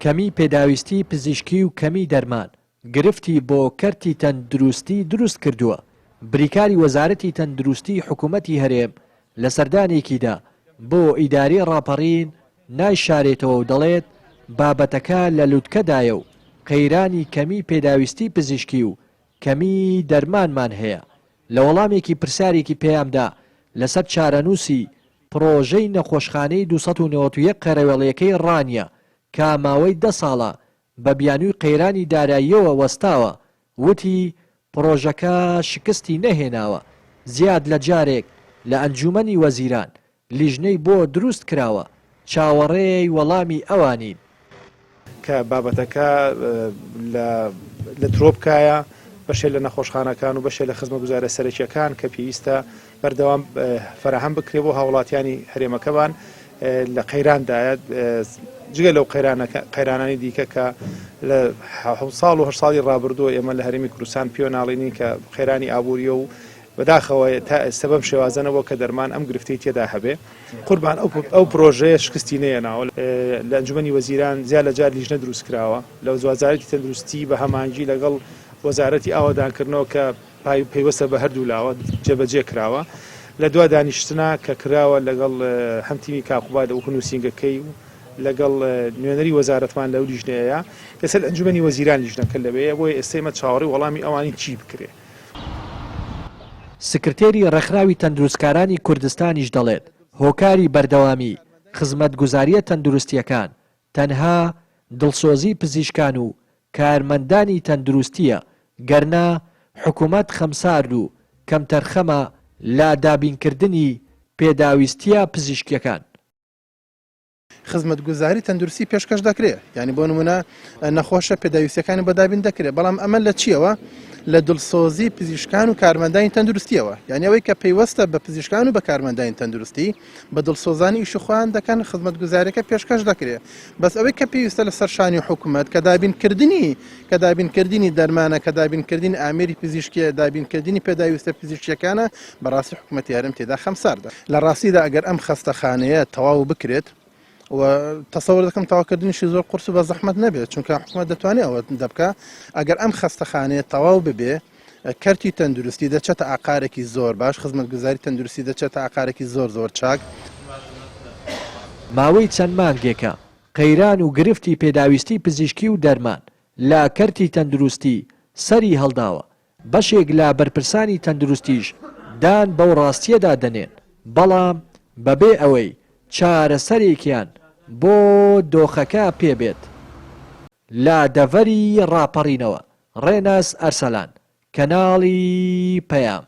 کەمی پێداویستی پزیشکی و کەمی دەرمان گرفتی بۆ کەرتی تەندروستی دروست کردووە، بریکاری وەزارەتی تەندروستی حکومەتی هەرێم لە سەردانێکیدا بۆ ئیدارەی ڕاپەڕین نایشارێتەوە و دەڵێت، بابەتەکە لە لوتکەدایە و قەیرانی کەمی پێداویستی پزیشکی و کەمیی دەرمانمان هەیە. لە وەڵامێکی پرسیارێکی پەیامدا لەسەر چارەنووسی پڕۆژەی نەخۆشخانەی 291 قەرەوێڵییەکەی ڕانیە کە ماوەی دە ساڵە بە بیانووی قەیرانی داراییەوە وەستاوە، وتی، پڕۆژەکە شکستی نەهێناوە، زیاد لە جارێک لە ئەنجوومەنی وەزیران لیژنەی بۆ دروست کراوە، چاوەڕێی وەڵامی ئەوانین. کە بابەتەکە لە لە ترۆپکایە، بەشێ لە نەخۆشخانەکان و بەشێ لە خزمەگوزارە سەرەکیەکان کە پێویستە بەردەوام فەراهەم بکرێ بۆ هاوڵاتیانی هەرێمەکەمان لە قەیراندایە جگە لەو قەیرانانی دیکە کە لە ساڵ و هە ساڵی ڕابردووە ئێمە لە هەرێمی کوردستان پێوە ناڵێنین کە قەیرانی ئابووریە و بەداخەوە تا ئێستا بەم شێوازە نەبووە کە دەرمان ئەم گرفتەی تێدا هەبێ. قوربان ئەو پرۆژەیە شکستی نەیەناوە. لە ئەنجومەنی وەزیران زیاد لە جار لیژنە دروست کراوە لە وەزارەتی تەندروستی بە هەمانگی لەگەڵ وەزارەتی ئاوەدانکردنەوە کە پەیوەستە بە هەردوو لاوە جێبەجێ کراوە. لە دوا دانیشتنا کە کراوە لەگەڵ هەم تیمی کاکوباد وەکو نووسینگەکەی و لەگەڵ نوێنەری وەزارەتمان لەو لیژنەیە لەسەر ئەنجومەنی وەزیران لیژنەکە لەوێیە بۆیە ئێستا ئێمە چاوەڕێی وەڵامی ئەوانین چی بکرێ. سکرتێری ڕێکخراوی تەندروستکارانی کوردستانیش دەڵێت، هۆکاری بەردەوامی خزمەتگوزارییە تەندروستییەکان تەنها دڵسۆزی پزیشکان و کارمەندانی تەندروستییە، گەرنا حکومەت خەمسارد و کەمتەرخەمە لە دابینکردنی پێداویستییە پزیشکییەکان. خزمەتگوزاری تەندروستی پێشکەش دەکرێت یعنی بۆ نمونە نەخۆشە پێداویستەکانی بە دابین دەکرێت بەڵام ئەمە لە چیەوە لە دڵسۆزی پزیشکان و کارمەندانی تەندروستیەوە یعنی ئەوەی کە پەیوەستە بە پزیشکان و بە کارمەندانی تەندروستی بە دڵسۆزانی ئیش خۆیان دەکەن خزمەتگوزاریەکە پێشکەش دەکرێت بەس ئەوەی کە پێویستە لە سەرشانی حکوومەت کە دابینکردنی کە دابینکردنی دەرمانە کە دابینکردنی ئامێری پزیشکیە دابینکردنی پێداویستە پزیشکیەکانە بەڕاستی حکوومەتی هەرێم تێدا خەمساردە لە ڕاستیدا ئەگەر ئەم خەستەخانەیە تەواو بکرێت و تەسەور دەکەم تەواوکردنیشی زۆر قورس و بە زەحمەت نەبێت چونکە حکومەت دەتوانێت ئەوە دەبکە ئەگەر ئەم خەستەخانەیە تەواو ببێ کەرتی تەندروستی دەچێتە ئاقارێکی زۆر باش خزمەتگوزاری تەندروستی دەچێتە ئاقارێکی زۆر زۆر چاک. ماوەی چەند مانگێکە قەیران و گرفتی پێداویستی پزیشکی و دەرمان لە کەرتی تەندروستی سەری هەڵداوە، بەشێک لە بەرپرسانی تەندروستیش دان بەو ڕاستییەدا دەنێن، بەڵام بەبێ ئەوەی چارەسەرێکیان بۆ دۆخەکە پێ بێت. لە دەڤەری ڕاپەڕینەوە، ڕێناس ئەرسەلان، کەناڵی پەیام.